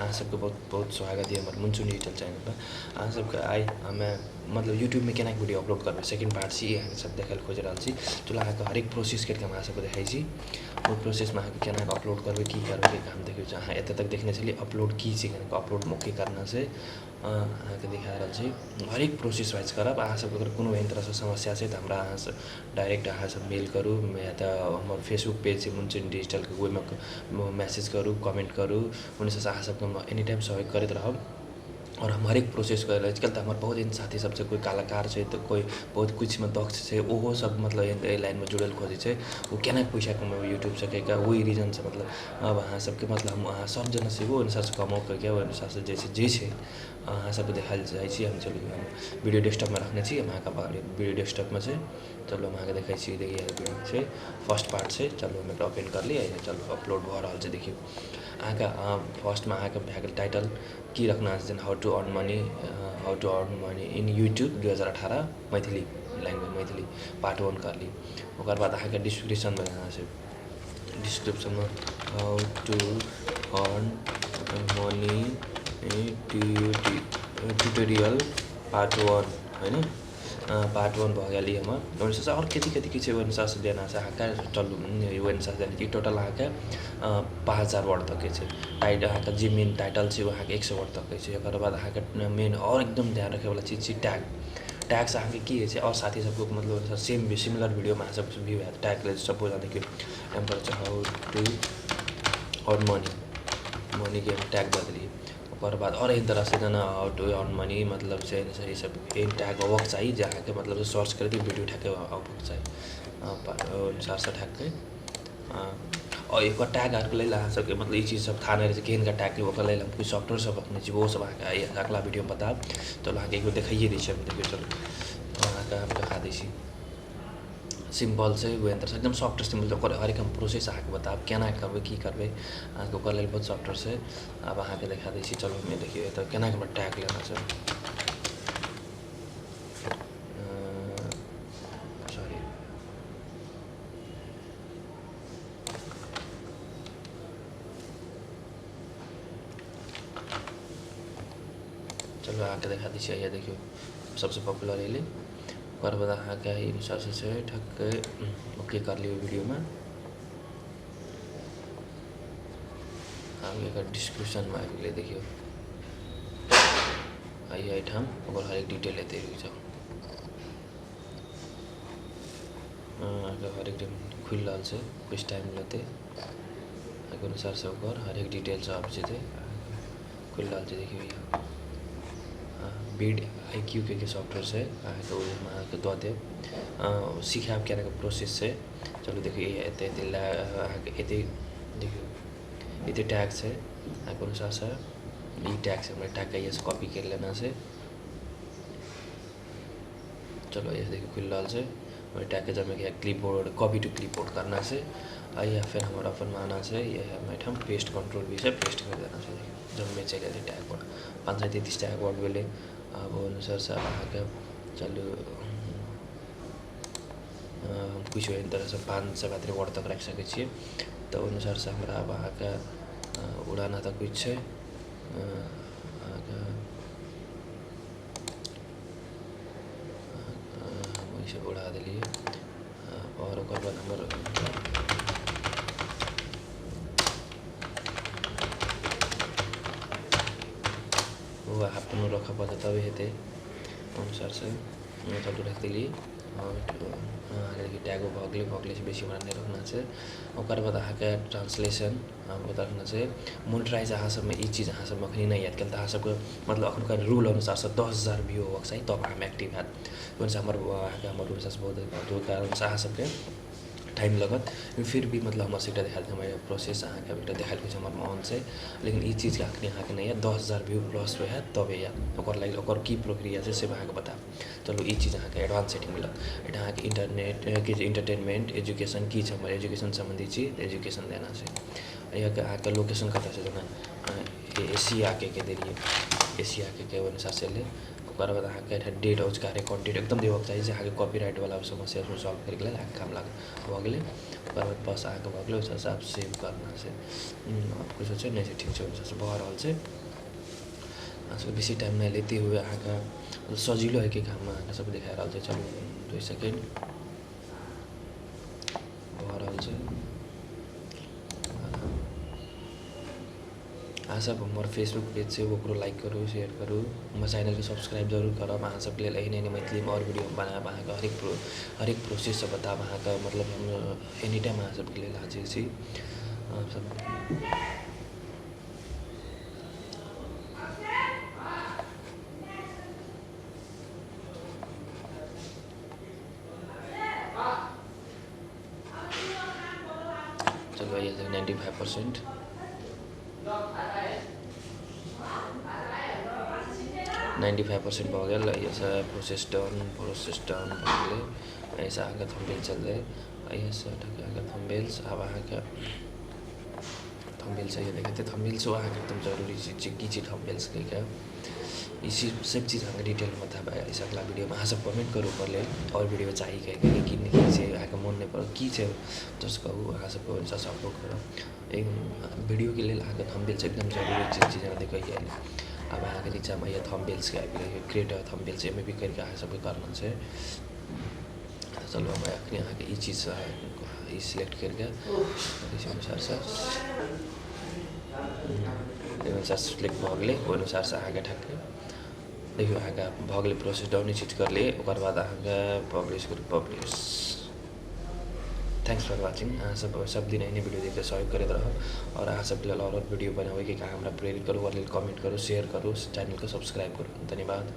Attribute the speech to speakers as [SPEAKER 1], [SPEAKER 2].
[SPEAKER 1] अहाँ सबके बहुत बहुत स्वागत यऽ हमर मुनचुन डिजिटल चैनल पर। अहाँ सबके आइ हमे मतलब यूट्यूबमे केना वीडियो अपलोड करबै सेकंड पार्ट छी, अहाँके सब देखै लए खोजि रहल छी। चलू अहाँके हरेक प्रोसेस करिके हम अहाँ सबके देखै छी। ओहि प्रोसेसमे अहाँके केना अपलोड करबै, की करबै, हम देखै छी। अहाँ एतऽ तक देखने छलियै अपलोड की छै, केना अपलोड ओके करना छै, अहाँके देखा रहल छी। हरेक प्रोसेस वाइज करब। अहाँ सबके अगर कोनो एहन तरहसँ समस्या छै तऽ हमरा अहाँसँ डायरेक्ट अहाँ सब मेल करू, या तऽ हमर फेसबुक पेज छै मुनचुन डिजिटलके, ओहिमे मैसेज करू, कमेंट करू। ओहिसँ अहाँ सबके हम एनी टाइम सहयोग करैत रहब। और हम हरेक प्रोसेस कर आजकल तऽ हमर बहुत एहन साथी सब छै, कोइ कलाकार छै तऽ कोइ बहुत किछुमे दक्ष छै, ओहो सब मतलब एहि लाइनमे जुड़ल खोजै छै, ओ केना पैसा कमेबै यूट्यूबसँ कहिके, ओहि रीजनसँ मतलब अब अहाँ सबके मतलब हम अहाँ सब जना सेहो ओहि अनुसारसँ कमाउ कहिके, ओहि अनुसारसँ जे छै जे छै अहाँ सबके देखायल चाहै छी। हम चलू हम वीडियो डेस्कटॉपमे रखने छी, हम अहाँके वीडियो डेस्कटॉपमे छै। चलू हम अहाँके देखै छी, देखिए वीडियो छै फर्स्ट पार्ट छै। चलू हम एकरा ओपन कर लियै, चलू अपलोड भऽ रहल छै। देखियौ अहाँके फर्स्टमे अहाँके भए गेल टाइटल की रखना छै, जेना how to earn money, how to earn money in YouTube 2018 Maithili language, Maithili part 1 कर ली। ओकर बाद अहाँके डिस्क्रिप्शनमे देना छै, डिस्क्रिप्शनमे how to earn money tutorial part 1 होइन, पार्ट 1 भऽ गेल ई हमर। ओहि अनुसारसँ आओर कथी कथी की छै ओहि अनुसारसँ देना छै अहाँके। चलू ओहि अनुसारसँ देना छै। टोटल अहाँके 5000 वर्ड तकके छै। टाइट अहाँके जे मेन टाइटल छै ओ अहाँके 100 वर्ड तकके छै। ओकर बाद अहाँके मेन आओर एकदम ध्यान रखैवला चीज छै टैग। टैगसँ अहाँके की होइ छै, आओर साथी सबके मतलब सेम सिमिलर वीडियोमे अहाँ सबके व्यू हैत। टैग सपोज अहाँ देखियौ हम करै छी how to earn money, मनीके हम टैग दऽ देलियै। ओकर बाद आओर एहन तरहसँ जेना हाउ टू अर्न मनी मतलब से ई सब एहन टैग होबक चाही जे अहाँके मतलब सर्च करैत वीडियो उठाके अबक चाही, अनुसारसँ उठाके। आओर एकर टैग आरके लेल अहाँ सबके मतलब ई चीज सब थाह नहि रहै छै केहन टैग, ओकर लेल हम किछु सॉफ्टवेयर सब रखने छी, ओहो सब अहाँके अगला वीडियोमे बतायब। चलू अहाँके एक बेर देखाइए दै छी हम। देखियौ चलू अहाँके हम देखा दै छी। सिम्पल छै, ओहि तरहसँ एकदम सॉफ्ट सिम्पल। ओकर हरेक हम प्रोसेस अहाँके बतायब केना करबै की करबै, अहाँके ओकर लेल बहुत सॉफ्टवेयर छै। आब अहाँके देखा दै छी। चलू हमे देखियौ एतऽ केना हमरा टैग लेना छै। सॉरी, चलू अहाँके देखा दै छी। देखियौ सबसँ पॉपुलर एलै। ओकर बाद अहाँके एहि अनुसारसँ छै ठक ओके कर लियौ वीडियोमे। आब एकर डिस्क्रिप्शनमे आबि गेलै। देखियौ एहिठाम ओकर हरेक डिटेल एतै। रुकि जाउ, अहाँके हरेक खुलि रहल छै, कुछ टाइम लेतै। एहिके अनुसारसँ ओकर हरेक डिटेल सब आबि जेतै। खुलि रहल छै। देखियौ यहाँ बीड I Q के सॉफ्टवेयर छै, अहाँके ओ हम अहाँके दऽ देब, सिखायब केना प्रोसेस छै। चलू देखियौ एते एते अहाँके एते देखियौ एते टैग छै। अहाँके अनुसारसँ ई टैग छै, हमरा टैगके एहिसँ कॉपी करि लेना छै। चलो एहिसँ देखियौ खुलि रहल छै। ओहि टैगके जमे क्लिपबोर्ड कॉपी टू क्लिपबोर्ड करना छै। या फिर हमर अपन माना छै हम एहिठाम पेस्ट कंट्रोल भी से पेस्ट कर देना छै। जम्मे चलि एलै टैग वर्ड 533 टैग वर्ड भेलै। आब ओहि अनुसारसँ अहाँके चलू हम किछु एहन तरहसँ 500 मात्रे वर्ड तक राखि सकै छियै। तऽ ओहि अनुसारसँ हमरा आब अहाँके उड़ाना तऽ किछु छै अहाँके हम ओहिसँ उड़ा देलियै। आओर ओकर बाद हमर ओ अपनो रखऽ पड़तै तबे हेतै। अनुसारसँ चलू राखि देलियै। अहाँके टैगो भऽ गेलै, भऽ गेलै बेसी हमरा नहि रखना छै। ओकर बाद अहाँके ट्रांसलेशन ओतऽ रखना छै। मोनिटराइज अहाँ सबमे ई चीज अहाँ सबमे अखनी नहि आयत, किएक तऽ अहाँ सबके मतलब अखुनका रूल अनुसारसँ 10,000 व्यू होबक चाही तब अहाँमे एक्टिव हैत। ओहि अनुसार हमर अहाँके हमर रूल अनुसारसँ बहुत ओहि कारणसँ अहाँ सबके टाइम लगत। फिर भी मतलब हमर एकटा देखायल हमर प्रोसेस अहाँके एकटा देखायल किछु हमर ऑन छै, लेकिन ई चीजके अखनी अहाँके नहि आयत। 10,000 व्यू प्लस हैत तबे आयत। ओकर लागि ओकर की प्रक्रिया छै से अहाँके बतायब। चलू ई चीज अहाँके एडवांस सेटिंग मिलत। एहिठाम अहाँके इंटरनेट के जे इंटरटेनमेंट एजुकेशन की छै, हमर एजुकेशन सम्बन्धी चीज एजुकेशन देना छै। यहाँ अहाँके लोकेशन कतऽ छै, जेना एशियाके के देलियै, एशियाके के अनुसारसँ एलै। ओकर बाद अहाँके एहिठाम डेट औजका रिकॉर्ड डेट एकदम देबऽके चाही जे अहाँके कॉपीराइट वाला समस्या सॉल्व करैके लेल अहाँके काम लागत भऽ गेलै। ओकर बाद बस अहाँके भऽ गेलै, ओहि हिसाब सेव करना छै। आब किछो छै नहि छै, ठीक छै, ओहि भऽ रहल छै। अहाँ सबके बेसी टाइम नहि लेते हुए अहाँके सजिलो है कि काम अहाँके सब देखा रहल छै। चलू 2 सेकेंड भऽ रहल छै। अहाँ सब हमर फेसबुक पेज छै ओकरो लाइक करू, शेयर करू, हमर चैनलके सब्सक्राइब जरूर करब। अहाँ सबके लेल एहन एहन मैथिलीमे आओर वीडियो हम बनायब, अहाँके हरेक प्रोसेस सब बतायब अहाँके, मतलब हम एनी टाइम अहाँ सबके लेल हाजिर छी। अहाँ सब चलो ये 95% 95% भऽ गेल। एहिसँ प्रोसेस डन भऽ गेलै। एहिसँ अहाँके थंबनेल चललै, एहिसँ अहाँके थंबनेल्स। आब अहाँके थंबनेल चाहिए देखेतै, थंबनेल्सो अहाँके एकदम जरूरी चीज छै। की छै थंबनेल्स कहिके ई चीज सब चीज अहाँके डिटेलमे बतायब एहिसँ अगला वीडियोमे। अहाँ सब कमेंट करू ओकर लेल आओर वीडियो चाही कहिके कि की छै अहाँके मोन नहि पड़ल की छै, जस्ट कहू, अहाँ सबके ओहि अनुसारसँ अपलोड करब। एक वीडियोके लेल अहाँके थंबनेल्स एकदम जरूरी चीज छै, जेना देखै आब अहाँके नीचाँमे ये थंबनेल्सके आबि गेलै, क्रिएट थंबनेल्स, एहिमे भी करिके अहाँ सबके करना छै। चलू हम अखनी अहाँके ई चीजसँ ई सिलेक्ट करिके एहि अनुसारसँ एहि अनुसार सिलेक्ट भऽ गेलै। ओहि अनुसारसँ अहाँके ठक देखियौ अहाँके भऽ गेलै प्रोसेस डाउन चीज करलियै। ओकर बाद अहाँके पब्लिश करू, पब्लिश। Thanks for watching. अहाँ सब सब दिन एहने वीडियो देखिके सहयोग करैत रहब और अहाँ सबके लेल आओर वीडियो बनाबैके हमरा प्रेरित करू, ओकर लेल कमेंट करू, शेयर करू, चैनलके सब्सक्राइब करू। धन्यवाद।